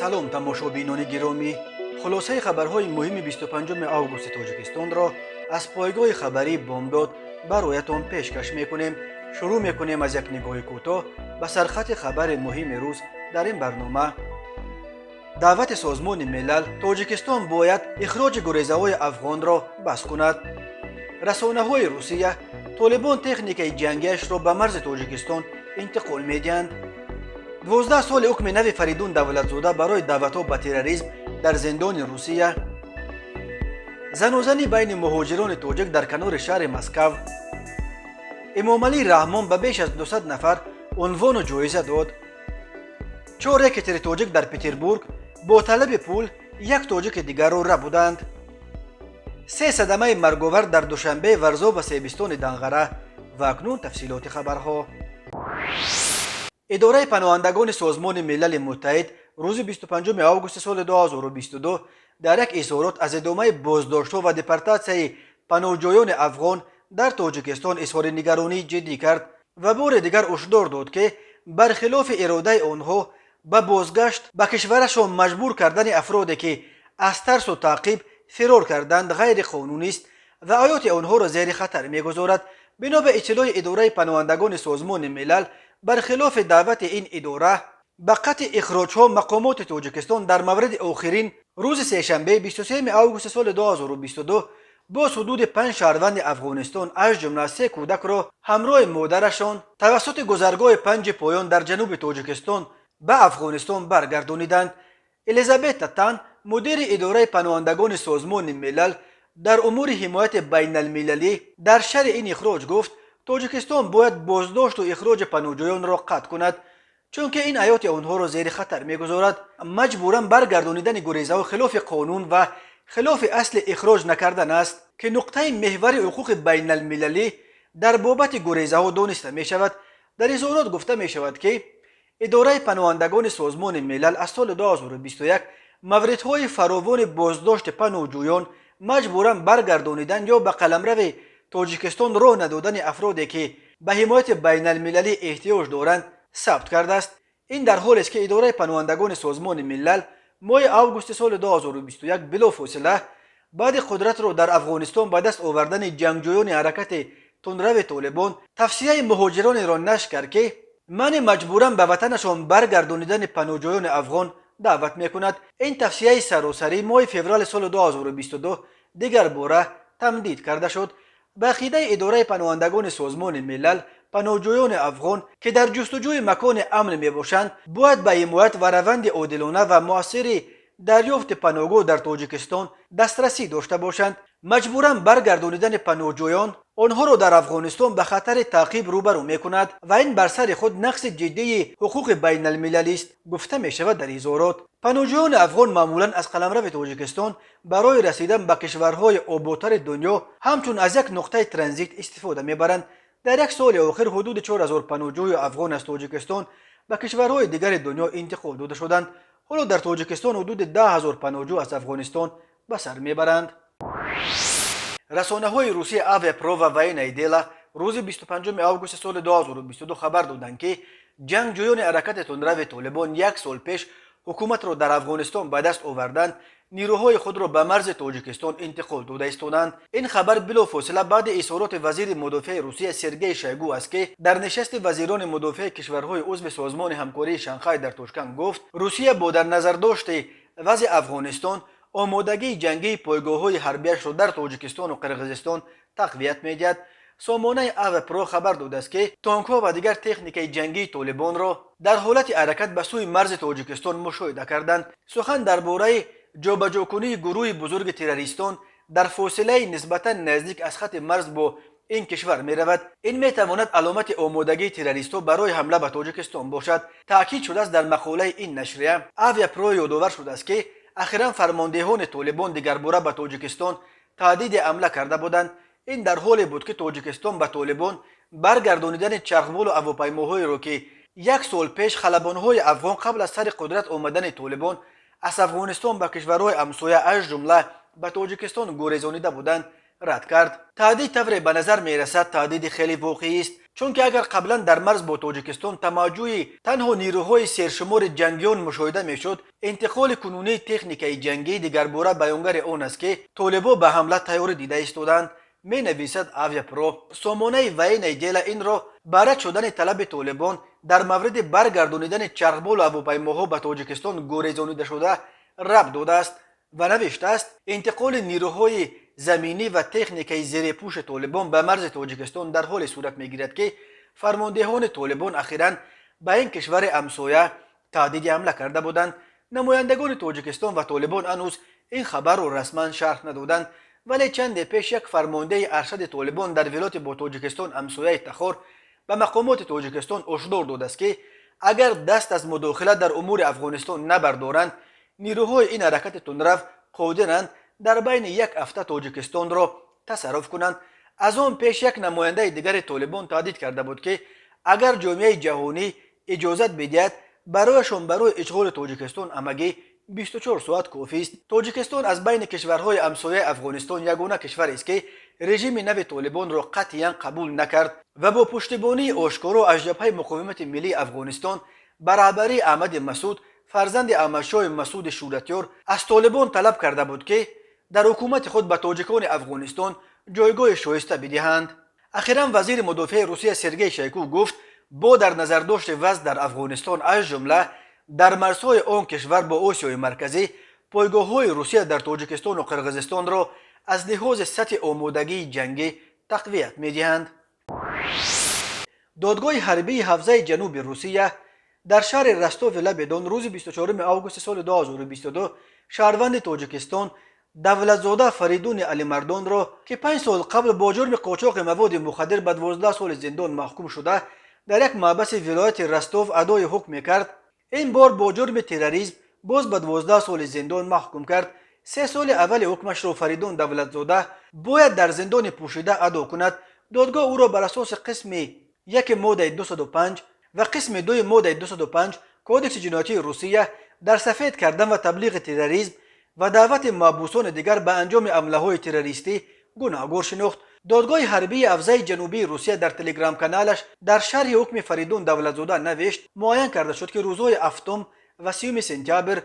Салом, тамошобинони гиромӣ! Хулосаи хабарҳои муҳими 25 августи Тоҷикистонро аз пойгоҳи хабарии «Бомдод» бароятон пешкаш мекунем. Шурӯъ мекунем аз як нигоҳи кӯтоҳ ба сархати хабари муҳими рӯз. Дар ин барнома: даъвати Созмони Милал, Тоҷикистон бояд ихроҷи гурезаҳои афғонро бас кунад. Расонаҳои Русия: Толибон техникаи ҷангиашро ба марзи Тоҷикистон интиқол медиҳанд. 12 соли ҳукми нави Фаридун Давлатзода барои даъватҳо ба терроризм дар зиндони Русия. Занозанӣ байни муҳоҷирони тоҷик дар канори шаҳри Москав. Эмомалӣ Раҳмон ба беш аз 200 нафар унвону ҷоиза дод. Чор рекетери тоҷик дар Петербург бо талаби пул як тоҷики дигарро рабуданд. Се садамаи марговар дар Душанбе, Варзоб ва Себистони Данғара. Ва акнун тафсилоти хабарҳо. Идораи паноҳандагони Созмони Милали Муттаҳид рӯзи 25 августи соли 2022 дар як изҳорот аз идомаи боздоштҳо ва депортатсияи паноҳҷӯёни афғон дар Тоҷикистон изҳори нигаронии ҷиддӣ кард ва бори дигар ҳушдор дод, ки бархилофи иродаи онҳо ба бозгашт ба кишварашон маҷбур кардани афроде, ки аз тарсу таъқиб фирор карданд, ғайриқонунист ва ҳаёти онҳоро зери хатар мегузорад. Бино ба иттилои Идораи паноҳандагони Созмони Милал, бархилофи даъвати ин идора ба қатъи ихроҷҳо, мақомоти Тоҷикистон дар мавриди охирин рӯзи сешанбе, 23 августи соли 2022, боз ҳудуди панҷ шаҳрванди Афғонистон, аз ҷумла се кӯдакро ҳамроҳи модарашон тавассути гузаргоҳи Панҷи Поён дар ҷануби Тоҷикистон ба Афғонистон баргардониданд. Элизабета Тан, мудири Идораи паноҳандагони Созмони Милал дар умури ҳимояти байналмилалӣ, дар шарҳи ин ихроҷ гуфт: Тоҷикистон бояд боздошту ихроҷи паноҳҷӯёнро қатъ кунад, чунки ин ҳаёти онҳоро зери хатар мегузорад. Маҷбуран баргардонидани гурезаҳо хилофи қонун ва хилофи асли ихроҷ накардан аст, ки нуқтаи меҳвари ҳуқуқи байналмилалӣ дар бобати гурезаҳо дониста мешавад. Дар изҳорот гуфта мешавад, ки Идораи паноҳандагони Созмони Милал аз соли 2021 мавридҳои фаровони боздошти паноҳҷӯён, маҷбуран баргардонидан ё ба қаламрави Тоҷикистон роҳ надодани афроде, ки ба ҳимояти байналмилалӣ эҳтиёҷ доранд, сабт кардааст. Ин дар ҳолест, ки Идораи паноҳандагони Созмони Милал моҳи августи соли 2021, билофосила баъди қудратро дар Афғонистон ба даст овардани ҷангҷӯёни ҳаракати тундрави Толибон, тавсияи муҳоҷиронеро нашр кард, ки манъи маҷбуран ба ватанашон баргардонидани паноҳҷӯёни афғон даъват мекунад. Ин тавсияи саросарӣ моҳи феврали соли 2022 дигар бора тамдид карда шуд. Ба ақидаи Идораи паноҳандагони Созмони Милал, паноҳҷӯёни афғон, ки дар ҷустуҷӯи макони амн мебошанд, бояд ба ҳимоят ва раванди одилона ва муассири дарёфти паноҳгоҳ дар Тоҷикистон дастрасӣ дошта бошанд. Маҷбуран баргардонидани паноҳҷӯён онҳоро дар Афғонистон ба хатари таъқиб рӯбарӯ мекунад ва ин бар сари худ нақси ҷиддии ҳуқуқи байналмилалист, гуфта мешавад дар изҳорот. Паноҳҷӯёни афғон маъмулан аз қаламрави Тоҷикистон барои расидан ба кишварҳои ободтари дунё ҳамчун аз як нуқтаи транзит истифода мебаранд. Дар як соли охир ҳудуди 4000 паноҳҷӯи афғон аз Тоҷикистон ба кишварҳои дигари дунё интиқол дода шуданд. Ҳоло дар Тоҷикистон ҳудуди 10 000 паноҳҷӯ аз Афғонистон ба сар мебаранд. Расонаҳои Русия «Авиапро» ва «Военное дело» рӯзи 25 августи соли 2022 хабар доданд, ки ҷангҷӯёни ҳаракати тундрави Толибон як сол пеш ҳукуматро дар Афғонистон ба даст оварданд, нирӯҳои худро ба марзи Тоҷикистон интиқол дода истоданд. Ин хабар билофосила баъди изҳороти вазири мудофиаи Русия Сергей Шойгу аст, ки дар нишасти вазирони мудофиаи кишварҳои узви Созмони ҳамкории Шанхай дар Тошканд гуфт, Русия бо дар назардошти вазъи Афғонистон омодагии ҷангии пойгоҳҳои ҳарбиашро дар Тоҷикистону Қирғизистон тақвият медиҳад. Сомонаи «Авиапро» хабар додааст, ки тонкҳо ва дигар техникаи ҷангии Толибонро дар ҳолати ҳаракат ба сӯи марзи Тоҷикистон мушоҳида карданд. Сухан дар бораи ҷобаҷокунии гурӯҳи бузурги террористон дар фосилаи нисбатан наздик аз хати марз бо ин кишвар меравад. Ин метавонад аломати омодагии террористҳо барои ҳамла ба Тоҷикистон бошад, таъкид шудааст дар мақолаи ин нашрия. «Авиапро» ёдовар шудааст, ки ахиран фармондеҳони Толибон дигарбора ба Тоҷикистон таҳдиди ҳамла карда буданд. Ин дар ҳоле буд, ки Тоҷикистон ба Толибон баргардонидани чархболу ҳавопаймоҳоеро, ки як сол пеш халабонҳои афғон қабл аз сари қудрат омадани Толибон аз Афғонистон ба кишварҳои ҳамсоя, аз ҷумла ба Тоҷикистон гурезонида буданд, рад кард. Таҳдид тавре ба назар мерасад, таҳдиди хеле воқеист. Чунки агар қаблан дар марз бо Тоҷикистон тамаҷҷӯҳи танҳо нирӯҳои сершумори ҷангиён мушоҳида мешуд, интиқоли кунунии техникаи ҷангӣ дигарбора баёнгари он аст, ки толибо ба ҳамла тайёрӣ дида истодаанд, менависад Авиапро. Сомонаи Военное дело инро ба рад шудани талаби толибон дар мавриди баргардонидани чархболу ҳавопаймоҳо ба Тоҷикистон гурезонидашуда рабт додааст ва навиштааст: интиқоли нирӯҳои заминӣ ва техникаи зерепӯши толибон ба марзи Тоҷикистон дар ҳоле сурат мегирад, ки фармондеҳони толибон ахиран ба ин кишвари ҳамсоя таҳдиди ҳамла карда буданд. Намояндагони Тоҷикистон ва толибон ҳанӯз ин хабарро расман шарҳ надоданд, вале чанде пеш як фармондеҳи аршади толибон дар вилояти бо Тоҷикистон ҳамсояи Тахор ба мақомоти Тоҷикистон ҳушдор додааст, ки агар даст аз мудохила дар умури Афғонистон набардоранд, нирӯҳои ин ҳаракати тундрав қодиранд дар байни як ҳафта Тоҷикистонро тасарруф кунанд. Аз он пеш як намояндаи дигари толибон таҳдид карда буд, ки агар ҷомеаи ҷаҳонӣ иҷозат бидиҳад, барояшон барои ишғоли Тоҷикистон ҳамагӣ 24 соат кофист. Тоҷикистон аз байни кишварҳои ҳамсояи Афғонистон ягона кишварест, ки режими нави толибонро қатъиян қабул накард ва бо пуштибонии ошкоро аз Ҷабҳаи муқовимати миллии Афғонистон ба раҳбарии Аҳмади Масуд, фарзанди Аҳмадшоҳи Масуди Шӯҳратёр, аз толибон талаб карда буд, ки дар ҳукумати худ ба тоҷикони Афғонистон ҷойгоҳи шоиста бидиҳанд. Ахиран вазири мудофиаи Русия Сергей Шойгу гуфт, бо дар назардошти вазъ дар Афғонистон, аз ҷумла дар марзҳои он кишвар бо Осиёи Марказӣ, пойгоҳҳои Русия дар Тоҷикистону Қирғизистонро аз лиҳози сатҳи омодагии ҷангӣ тақвият медиҳанд. Додгоҳи ҳарбии ҳавзаи ҷануби Русия дар шаҳри Ростови лаби Дон рӯзи 24 августи соли 2022 шаҳрванди Тоҷикистон Давлатзода Фаридуни Алимардонро, ки 5 сол қабл бо ҷурми қочоқи маводи мухаддир ба 12 соли зиндон маҳкум шуда, дар як маҳбаси вилояти Ростов адои ҳукм мекард, ин бор бо ҷурми терроризм боз ба 12 соли зиндон маҳкум кард. 3 соли аввали ҳукмашро Фаридун Давлатзода бояд дар зиндони пӯшида адо кунад. Додгоҳ ӯро бар асоси қисми 1 моддаи 205 ва қисми 2 моддаи 205 Кодекси ҷиноятии Русия дар сафед кардан ва таблиғи терроризм ва даъвати маҳбусони дигар ба анҷоми ҳамлаҳои террористӣ гунаҳгор шинохт. Додгоҳи ҳарбии ҳавзаи ҷанубии Русия дар телеграм-каналаш дар шарҳи ҳукми Фаридун Давлатзода навишт: муайян карда шуд, ки рӯзҳои 7 ва 30 сентябр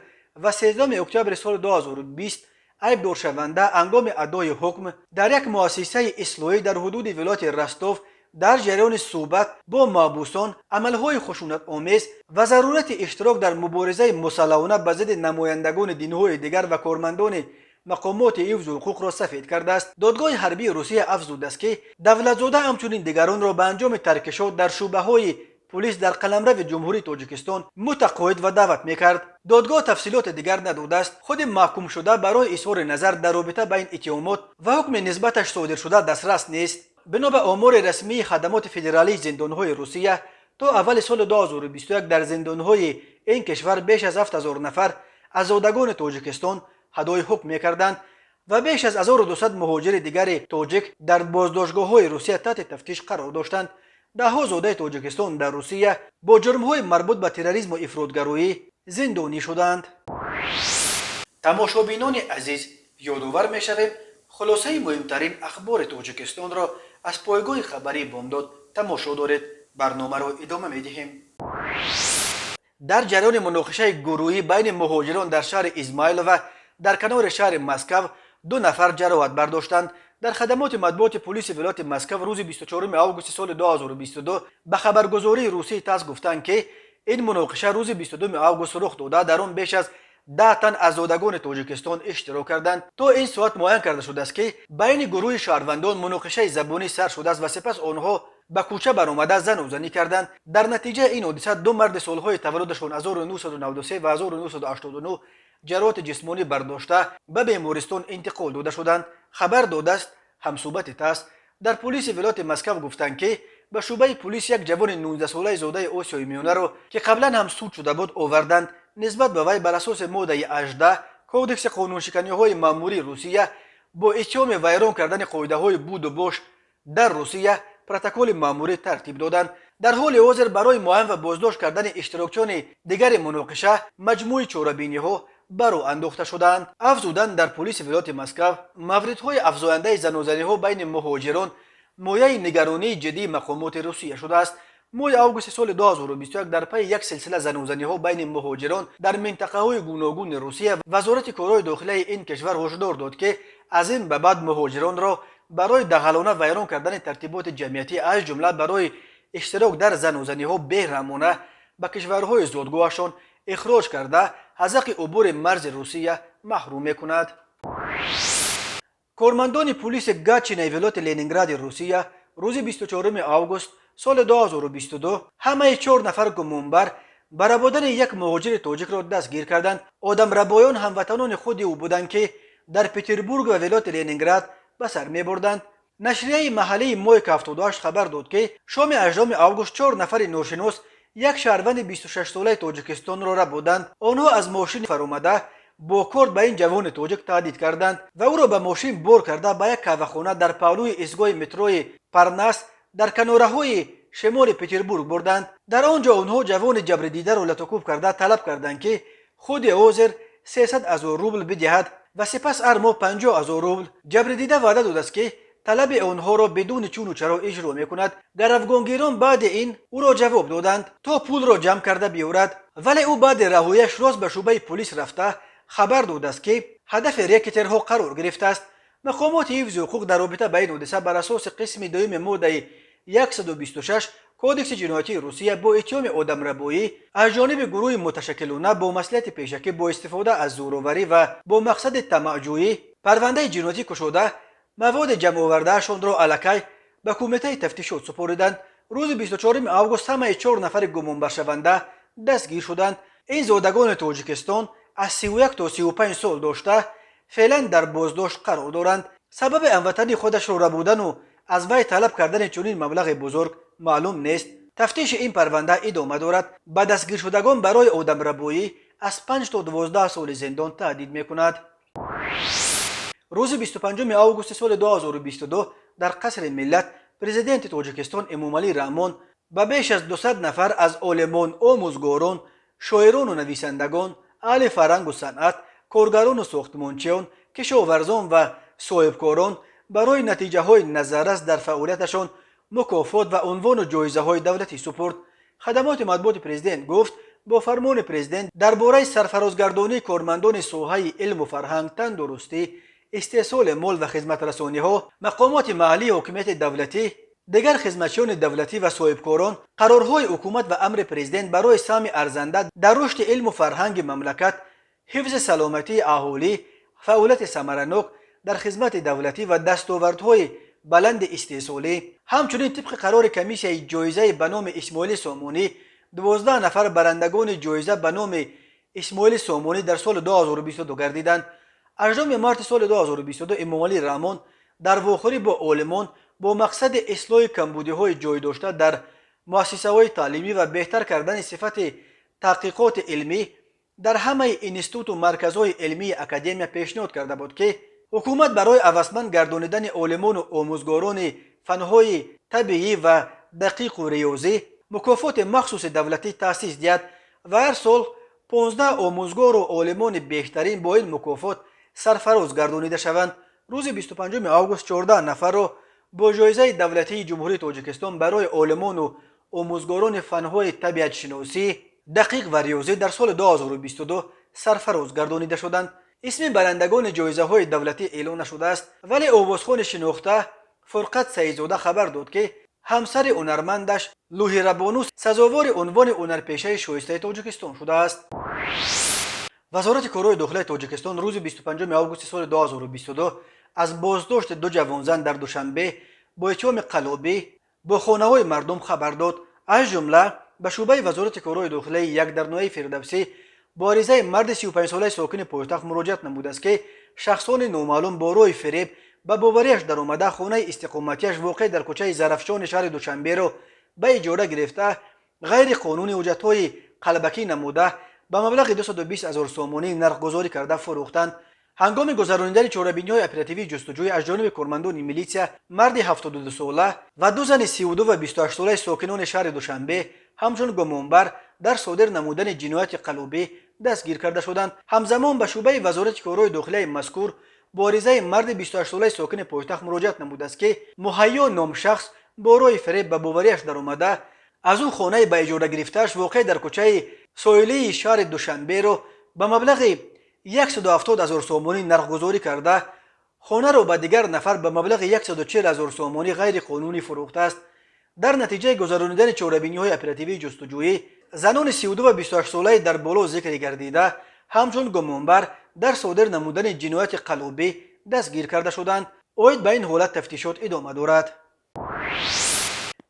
ва 13 октябри соли 2020 айбдоршаванда ҳангоми адои ҳукм дар як муассисаи ислоҳӣ дар ҳудуди вилояти Ростов дар ҷараёни суҳбат бо маҳбусон амалҳои хушунатомез ва зарурати иштирок дар муборизаи мусаллаҳона ба зидди намояндагони динҳои дигар ва кормандони мақомоти ҳифзу ҳуқуқро сафед кардааст. Додгоҳи ҳарбии Русия афзудааст, ки Давлатзода ҳамчунин дигаронро ба анҷоми таркишот дар шӯъбаҳои пулис дар қаламрави Ҷумҳурии Тоҷикистон мутақоид ва даъват мекард. Додгоҳ тафсилоти дигар надодааст. Худи маҳкумшуда барои изҳори назар дар робита ба ин иттиҳомот ва ҳукми нисбаташ содиршуда дастрас нест. Бино ба омори расмии хадамоти федералии зиндонҳои Русия, то аввали соли 2021 дар зиндонҳои ин кишвар беш аз 7000 нафар аз зодагони Тоҷикистон адои ҳукм мекарданд ва беш аз 1200 муҳоҷири дигари тоҷик дар боздоштгоҳҳои Русия таҳти тафтиш қарор доштанд. Даҳҳо зодаи Тоҷикистон дар Русия бо ҷурмҳои марбут ба терроризму ифротгароӣ зиндонӣ шуданд. Тамошобинони азиз, ёдовар мешавем, хулосаи муҳимтарин ахбори Тоҷикистонро аз пойгоҳи хабарии Бомдод тамошо доред. Барномаро идома медиҳем. Дар ҷараёни муноқишаи гурӯҳӣ байни муҳоҷирон дар шаҳри Измайлова дар канори шаҳри Москав ду нафар ҷароҳат бардоштанд. Дар хадамоти матбуоти пулиси вилояти Москав рӯзи 24 августи соли 2022 ба хабаргузории русии ТАСС гуфтанд, ки ин муноқиша рӯзи 22 август рух дода, дар он беш аз 10 тан аз зодагони Тоҷикистон иштирок карданд. То ин соат муайян карда шудааст, ки байни гурӯҳи шаҳрвандон муноқишаи забонӣ сар шудааст ва сипас онҳо ба кӯча баромада занузанӣ карданд. Дар натиҷаи ин ҳодиса ду марди солҳои таваллудашон 1993 ва 1989 ҷароҳати ҷисмонӣ бардошта, ба бемористон интиқол дода шуданд, хабар додааст ҳамсӯҳбати ТАСС. Дар пулиси вилояти Москав гуфтанд, ки ба шӯъбаи пулис як ҷавони 19-солаи зодаи Осиёи Миёнаро, ки қаблан ҳам суд шуда буд, оварданд. Нисбат ба вай бар асоси моддаи 18 Кодекси қонуншиканиҳои маъмурии Русия бо иттиҳоми вайрон кардани қоидаҳои буду бош дар Русия протоколи маъмурӣ тартиб доданд. Дар ҳоли ҳозир барои муайян ва боздошт кардани иштирокчиёни дигари муноқиша маҷмӯи чорабиниҳо ба роҳ андохта шудаанд, афзуданд дар пулиси вилояти Москав. Мавридҳои афзояндаи занозаниҳо байни муҳоҷирон Мояи нигаронии ҷиддии мақомоти Русия шудааст. Моҳи августи соли 2021 дар пайи як силсила занузаниҳо байни муҳоҷирон дар минтақаҳои гуногуни Русия Вазорати корҳои дохилаи ин кишвар ҳушдор дод, ки аз ин ба баъд муҳоҷиронро барои дағалона вайрон кардани тартиботи ҷамъиятӣ, аз ҷумла барои иштирок дар занузаниҳо, бераҳмона ба кишварҳои зодгоҳашон ихроҷ карда, аз ҳаққи убури марзи Русия маҳрум мекунад. Кормандони пулиси Гатчинаи вилояти Ленингради Русия рӯзи 24 август соли 2022 ҳамаи чор нафар гумонбар ба рабодани як муҳоҷири тоҷикро дастгир карданд. Одамрабоён ҳамватанони худи ӯ буданд, ки дар Петербург ва вилояти Ленинград ба сар мебурданд. Нашрияи маҳаллии Мойка 78 хабар дод, ки шоми 8 август чор нафари ношинос як шаҳрванди 26-солаи Тоҷикистонро рабуданд. Онҳо аз мошин фаромада, бо корд ба ин ҷавони тоҷик таҳдид карданд ва ӯро ба мошин бор карда, ба як қаҳвахона дар паҳлӯи истгоҳи метрои Парнас дар канораҳои шимоли Петербург бурданд. Дар он ҷо онҳо ҷавони ҷабрдидаро латукӯб карда, талаб карданд, ки худи ҳозир 300 ҳазор рубл бидиҳад ва сипас ҳар моҳ 50 ҳазор рубл. Ҷабрдида ваъда додааст, ки талаби онҳоро бидуни чуну чаро иҷро мекунад. Гаравгонгирон баъди ин ӯро ҷавоб доданд, то пулро ҷамъ карда биёрад, вале ӯ баъди раҳояш рост ба шӯъбаи пулис рафта, хабар додааст, ки ҳадафи рекетерҳо қарор гирифтааст. Мақомоти ҳифзи ҳуқуқ дар робита ба ин ҳодиса бар асоси қисми дуюми моддаи 126 Кодекси ҷиноятии Русия бо иттиҳоми одамрабоӣ аз ҷониби гурӯҳи муташаккилона бо маслиҳати пешакӣ бо истифода аз зӯроварӣ ва бо мақсади тамаъҷӯӣ парвандаи ҷиноятӣ кушода, маводи ҷамъовардаашонро аллакай ба Кумитаи тафтишот супориданд. Рӯзи 24 август ҳамаи чор нафари гумонбаршаванда дастгир шуданд. Ин зодагони Тоҷикистон аз 31 то 35 сол дошта, феълан дар боздошт қарор доранд. Сабаби ҳамватани худашро рабудану аз вай талаб кардани чунин маблағи бузург маълум нест. Тафтиши ин парванда идома дорад. Ба дастгиршудагон барои одамрабоӣ аз 5 то 12 соли зиндон таҳдид мекунад. Рӯзи 25 августи соли 2022 дар Қасри Миллат Президенти Тоҷикистон Эмомалӣ Раҳмон ба беш аз 200 нафар аз олимон, омӯзгорон, шоирону нависандагон, аҳли фарҳангу санъат, коргарону сохтмончиён, кишоварзон ва соҳибкорон барои натиҷаҳои назаррас дар фаъолияташон мукофот ва унвону ҷоизаҳои давлатӣ супурд. Хадамоти матбуоти президент гуфт, бо фармони президент дар бораи сарфарозгардонии кормандони соҳаи илму фарҳанг, тандурустӣ, истеҳсоли мол ва хизматрасониҳо, мақомоти маҳаллии ҳокимияти давлатӣ, дигар хизматчиёни давлатӣ ва соҳибкорон, қарорҳои ҳукумат ва амри президент барои саҳми арзанда дар рушди илму фарҳанги мамлакат, ҳифзи саломатии аҳолӣ, фаъолияти самаранок дар хизмати давлатӣ ва дастовардҳои баланди истеҳсолӣ, ҳамчунин тибқи қарори комиссияи ҷоизаи ба номи Исмоили Сомонӣ, 12 нафар барандагони ҷоиза ба номи Исмоили Сомонӣ дар соли 2022 гардиданд. 8 марти соли 2022 Эмомалӣ Раҳмон дар вохӯрӣ бо олимон бо мақсади ислоҳи камбудиҳои ҷой дошта дар муассисаҳои таълимӣ ва беҳтар кардани сифати таҳқиқоти илмӣ дар ҳамаи институту марказҳои илмии академия пешниҳод карда буд, ки ҳукумат барои ҳавасманд гардонидани олимону омӯзгорони фанҳои табиӣ ва дақиқу риёзӣ мукофоти махсуси давлатӣ таъсис диҳад ва ҳар сол 15 омӯзгору олимони беҳтарин бо ин мукофот сарфароз гардонида шаванд. Рӯзи 25 август 14 нафарро бо ҷоизаи давлатии Ҷумҳурии Тоҷикистон барои олимону омӯзгорони фанҳои табиатшиносӣ, дақиқ ва риёзӣ дар соли 2022 сарфароз гардонида шуданд. Исми барандагони ҷоизаҳои давлатӣ эълон нашудааст, вале овозхони шинохта Фурқат Саидзода хабар дод, ки ҳамсари ҳунармандаш Луҳирабону сазовори унвони ҳунарпешаи шоистаи Тоҷикистон шудааст. Вазорати корҳои дохилаи Тоҷикистон рӯзи 25 августи соли 2022 аз боздошти ду ҷавонзан дар Душанбе бо иттиҳоми қаллобӣ бо хонаҳои мардум хабар дод. Аз ҷумла ба шӯъбаи Вазорати корҳои дохилаи як дар ноҳияи Фирдавсӣ бо аризаи марди 35-солаи сокини пойтахт муроҷиат намудааст, ки шахсони номаълум бо роҳи фиреб ба бовариаш даромада, хонаи истиқоматиаш воқеъ дар кӯчаи Зарафшони шаҳри Душанберо ба иҷора гирифта, ғайриқонунӣ ҳуҷҷатҳои қалбакӣ намуда, ба маблағи 220 ҳазор сомонӣ нархгузорӣ карда фурӯхтанд. Ҳангоми гузаронидани чорабиниҳои оперативии ҷустуҷӯӣ аз ҷониби кормандони милитсия марди 72-сола ва ду зани 32 ва 28-солаи сокинони шаҳри Душанбе ҳамчун гумонбар дар содир намудани ҷинояти қаллобӣ дастгир карда шуданд. Ҳамзамон ба шӯъбаи Вазорати корҳои дохилияи мазкур Бо аризаи марди 28-солаи сокини пойтахт муроҷиат намудааст, ки Муҳайё ном шахс бо роҳи фиреб ба бовариаш даромада, аз ӯ хонаи ба иҷора гирифтааш, воқеъ дар кӯчаи соҳилии шаҳри Душанберо ба маблағи 170 ҳазор сомонӣ нархгузорӣ карда, хонаро ба дигар нафар ба маблағи 140 ҳазор сомонӣ ғайриқонунӣ фурӯхтааст. Дар натиҷаи гузаронидани чорабиниҳои оперативии ҷустуҷӯӣ занони 32 ва 28-солаи дар боло зикр гардида ҳамчун гумонбар дар содир намудани ҷинояти қаллобӣ дастгир карда шуданд. Оид ба ин ҳолат тафтишот идома дорад.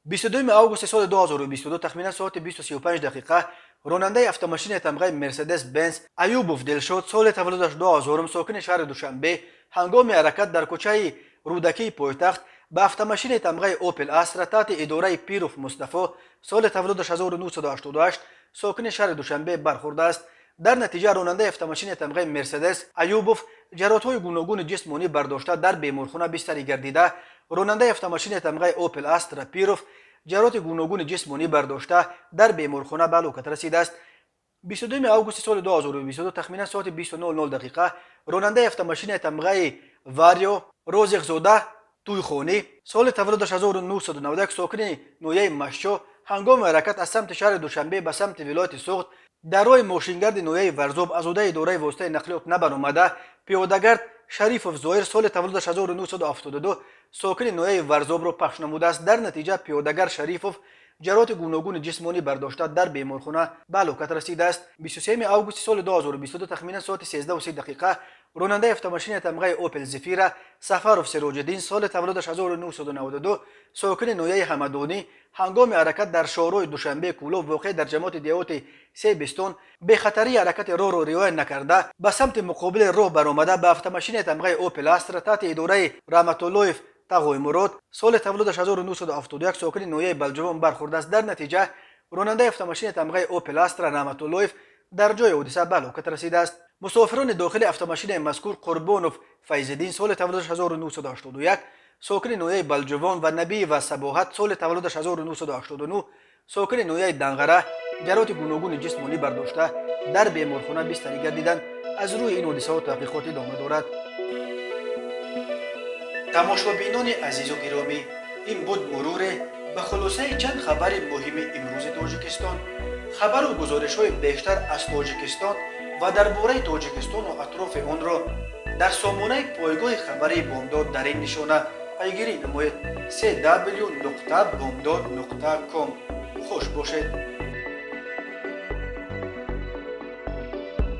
22 августи соли 2022 тахминан соати 20:35 дақиқа ронандаи автомошинаи тамғаи Мерседес Бенз Аюбов Дилшод, соли таваллудаш 2000, сокини шаҳри Душанбе, ҳангоми ҳаракат дар кӯчаи Рӯдакии пойтахт ба автомошинаи тамғаи Опел Астра таҳти идораи Пиров Мустафо, соли таваллудаш 1988, сокини шаҳри Душанбе бархӯрдааст. Дар натиҷа ронандаи автомошинаи тамғаи Мерседес Аюбов ҷароҳатҳои гуногуни ҷисмонӣ бардошта, дар беморхона бистарӣ гардида, ронандаи автомошинаи тамғаи Опел Астра Пиров ҷароҳати гуногуни ҷисмонӣ бардошта, дар беморхона ба ҳалокат расидааст. 22 августи соли 2022 тахминан соати 20:00 дақиқа ронандаи автомошинаи тамғаи Варио Розиқзода Туйхонӣ, соли таваллудаш 1991, сокини ноҳияи Мастчоҳ, ҳангоми ҳаракат аз самти шаҳри Душанбе ба самти вилояти Суғд дар роҳи мошингарди ноҳияи Варзоб аз уҳдаи идораи воситаи нақлиёт набаромада, пиёдагард Шарифов Зоир, соли таваллудаш 1972, сокини ноҳияи Варзобро пахш намудааст. Дар натиҷа пиёдагард Шарифов ҷароҳати гуногуни ҷисмонӣ бардошта, дар беморхона ба ҳалокат расидааст. 23 августи соли 2022 тахминан соати 13:30 дақиқа ронандаи автомошинаи тамғаи Опел Зефира Сафаров Сироҷиддин, соли таваллудаш 1992, сокини ноҳияи Ҳамадонӣ, ҳангоми ҳаракат дар шоҳроҳи Душанбе Кӯлоб, воқеъ дар ҷамоати деҳоти Себистон, бехатарии ҳаракати роҳро риоя накарда, ба самти муқобили роҳ баромада, ба автомошинаи тамғаи Опел Астра таҳти идораи Раҳматуллоев Тағоймурод, соли таваллудаш 1971, сокини ноҳияи Балҷувон бархӯрдааст. Дар натиҷа ронандаи автомошинаи тамғаи Опел Астра Раҳматуллоев дар ҷои ҳодиса ба ҳалокат расидааст. Мусофирони дохили автомошинаи мазкур Қурбонов Файзиддин, соли таваллудаш 1981, сокини ноҳияи Балҷувон, ва Набиева Сабоҳат, соли таваллудаш 1989, сокини ноҳияи Данғара, ҷароҳати гуногуни ҷисмонӣ бардошта, дар беморхона бистарӣ гардиданд. Аз рӯи ин ҳодисаҳо таҳқиқот идома дорад. Тамошобинони азизу гиромӣ, ин буд муруре ба хулосаи чанд хабари муҳими имрӯзи Тоҷикистон. Хабару гузоришҳои бештар аз Тоҷикистон ва дар бораи Тоҷикистону атрофи онро дар сомонаи пойгоҳи хабарии Бомдод дар ин нишона пайгирӣ намоед: cw.bomdod.com. Хуш бошед.